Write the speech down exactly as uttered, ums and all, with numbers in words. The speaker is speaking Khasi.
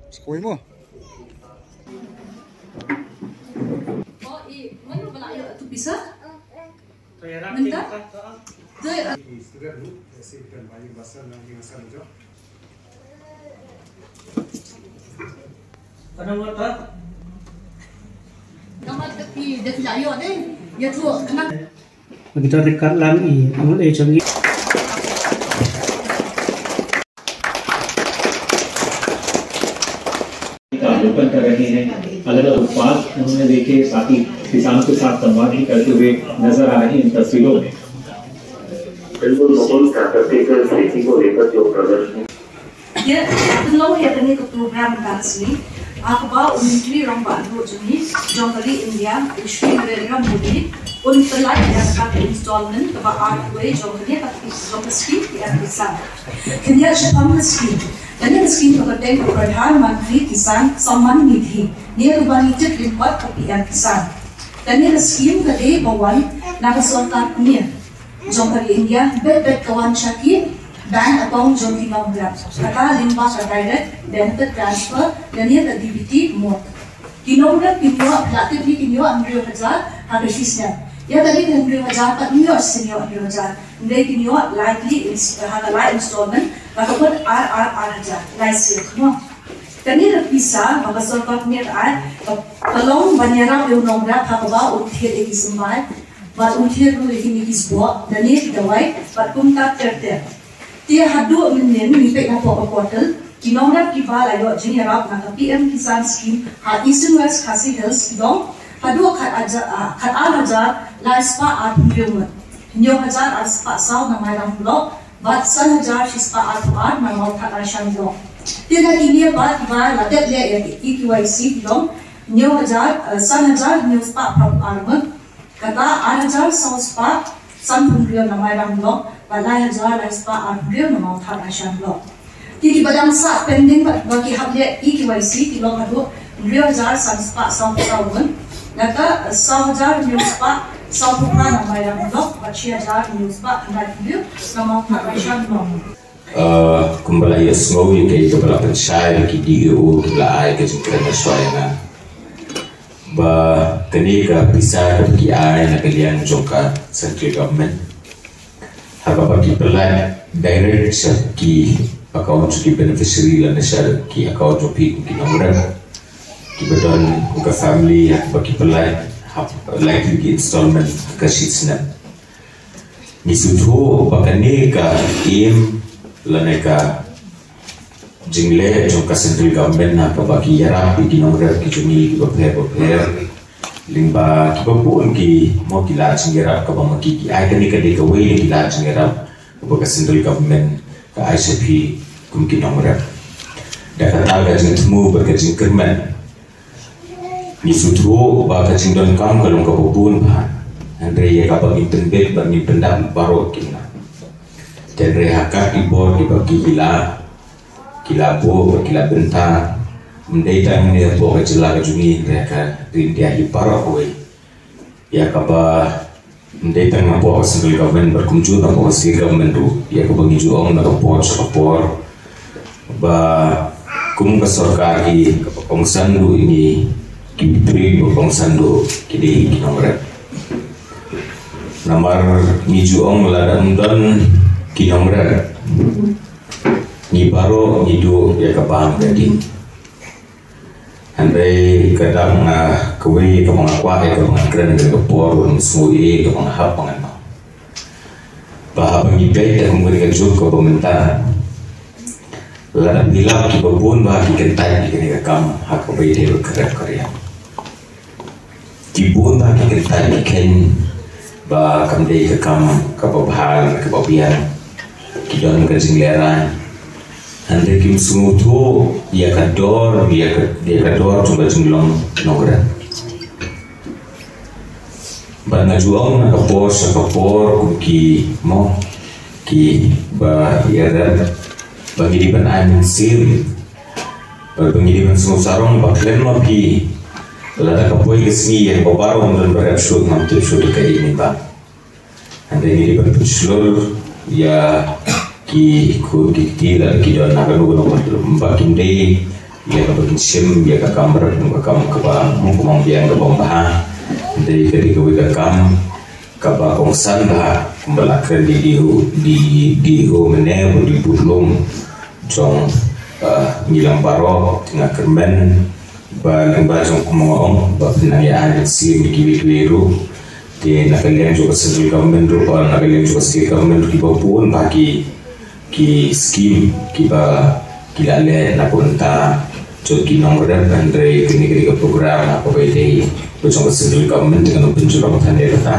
Skoi mo. Mynta? Ka mat ka phi da phi la ïoh de. Ïathuh khnang. Ngi don record lang i angul e jong ngi. का अवलोकन कर रहे हैं। अलग-अलग उत्पाद उन्होंने देखे, साथ ही किसानों के साथ संवाद भी करते हुए नजर आ रहे हैं इन तस्वीरों में। बिल्कुल बकुल प्राकृतिक खेती को लेकर जो प्रदर्शन Ïa, pynlong ïa kane ka program ka sngi, ha kaba u Myntri Rangbah Duh jong ngi, jong ka ri India, u Shri Narendra Modi, un pyllait ïa ka installment kaba arphew jong kane ka, jong ka skim P M Kisan. Kane shaphang ka skim. Kane ka skim ka kyrteng ka Pradhan Mantri Kisan Samman Nidhi. Ne kaba ngi tip lyngkot ka P M Kisan. Kane ka skim ka dei ba wan na ka sorkar pynïaid jong ka ri India, beit beit ka wan sha ki bank account jong ki nongrep. Kata lyngba ka direct benefit transfer lane ka D B T mode. Ki nongrep kin ïoh, la tip ki kin ïoh hynriew hajar ha ka shisnem. Ïa kane ka hynriew hajar pat kin ïoh shisien ïoh hynriew hajar. Hynrei kin ïoh lai tylli ins-, ha ka lai installment, la ka kut ar ar ar hajar, lai sien khnong. Kane ka pisa ba ka sorkar pynïaid ai, ka, ka long ban ïarap ïa u nongrep ha kaba un thied ïa ki symbai, bad un thied ruh ïa kine ki sboh, lane ki dawai, bad kumta ter ter. Te haduh mynnin ngi peit hapoh ka portal, ki nongrep kiba la ïoh jingïarap na ka P M Kisan Scheme ha Eastern West Khasi Hills ki long haduh khat hajar, ah, khat ar hajar lai spah arphew hynriew ngut. Hynñiew hajar ar spah saw na Mairang Block, bad san hajar shi spah arphew ar na Mawthadraishan Block. Te na kine pat kiba la dep leh ïa ki E K Y C ki long hynñiew hajar, eh, san hajar hynñiew spah phra phew ar ngut. Kata ar hajar saw spah sanphew hynriew na Mairang Block, bad lai hajar lai spah arphew hynriew na Mawthadraishan Block. Ki, kiba dang sah pending bad ba ki hap leh E K Y C ki long haduh hynriew hajar san spah saw phew saw ngut. Nangta, eh, saw hajar hynñiew spah saw phew phra na Mairang Block, bad shi hajar hynñiew spah khyndai phew hynriew na Mawthadraishan Block. Uh, kumba la ïohsngew ïa kaei kaba la pynshai da ki D E O kiba la ai ka jingkren ha shuwa ïa nga, ba kane ka pisa kaba ki ai na ka liang jong ka central government, ha kaba ki pyllait direct sha ki account jong ki beneficiary lane sha ki account jong phi kum ki nongrep kiba don kum ka family, ha kaba ki pyllait hap lai tylli ki installment ha ka shisnem. Ngi sngewthuh ba kane ka aim lane ka jingleh jong ka central government ha kaba ki ïarap ïa ki nongrep ki jong ngi kiba pher ba pher. Lyngba kiba bun ki, mo, ki lad jingïarap kaba ma ki ki ai, kane ka dei kawei na ki lad jingïarap kaba ka central government ka ai sha phi kum ki nongrep. Da kata ka jingthmu bad ka jingkyrmen, ngi sngewthuh ba ka jingdonkam ka long kaba bun bha. Hynrei ïa kaba ngin pynbeit bad ngin pyndap baroh ki na. Hynrei ha ka ki bor kiba ki la, ki la buh bad ki la bynta, ym dei tang ne hapoh ka jylla ka jong ngi, hynrei ha ka ri India hi baroh kawei. Ïa kaba ym dei tang napoh ka central government bad kumjuh napoh ka state government ruh, ïa kaba ngi ju ong na ka por sha ka por, ba kum ka sorkar hi kaba kongsan ruh ïa ngi ki briew, ba kongsan ruh ki dei ki nongrep. Namar ngi ju ong lada ym don ki nongrep, ngi baroh ngi duh ïa ka bam ka ding. Hynrei ka dang, ah, kawei kaba nga kwah ïa kaba nga kren ha ka por ba nga sngew ïa kaba nga hap ba ngan ong. Ba haba ngi peit ha kane ka juk kaba mynta, lada phi lap kiba bun bha ki kyntait ïa kane ka kam ha kaba ïadei bad ka rep ka riang. Ki bun bha ki kyntait ki kheiñ ba kam dei ka kam kaba bha kaba biang. Ki don ka jinglehrain. Hynrei kim sngewthuh ïa ka dor, ïa ka, ïa ka dor jong ka jinglong nongrep. Bad nga ju ong na ka por sha ka por kum ki, mo, kiba ïarap ba ngi dei ban ai mynsiem, ba ngi dei ban sngewsarong ba khlem ma phi, lada ka poi ka sngi ïa kaba baroh ym don ba rep shuh, ngam tip shuh da kaei ne ba. Hynrei ngi dei ban pynshlur ïa ki khun ki kti lada ki don ha kano kano ka, ba kim dei ïa kaba kin shim ïa ka kam rep, ka kam kaba mong kumang biang kaba bha. Dei ka dei kawei ka kam kaba kongsan bha kumba la kren di di di di o mene ba di butlum jong ngi lang baroh. Nga kyrmen ba lyngba jong kumba nga ong ba pynang ïa agency ni kiwei kiwei ruh, te na ka liang jong ka central government ruh, na ka liang jong ka state government ruh, kiba bun ba ki ki skim kiba ki la leh na bynta jong ki nongrep, hynrei kane ka dei ka program ha kaba ïadei bad jong ka central government, te kan pynjulor than ïa kata.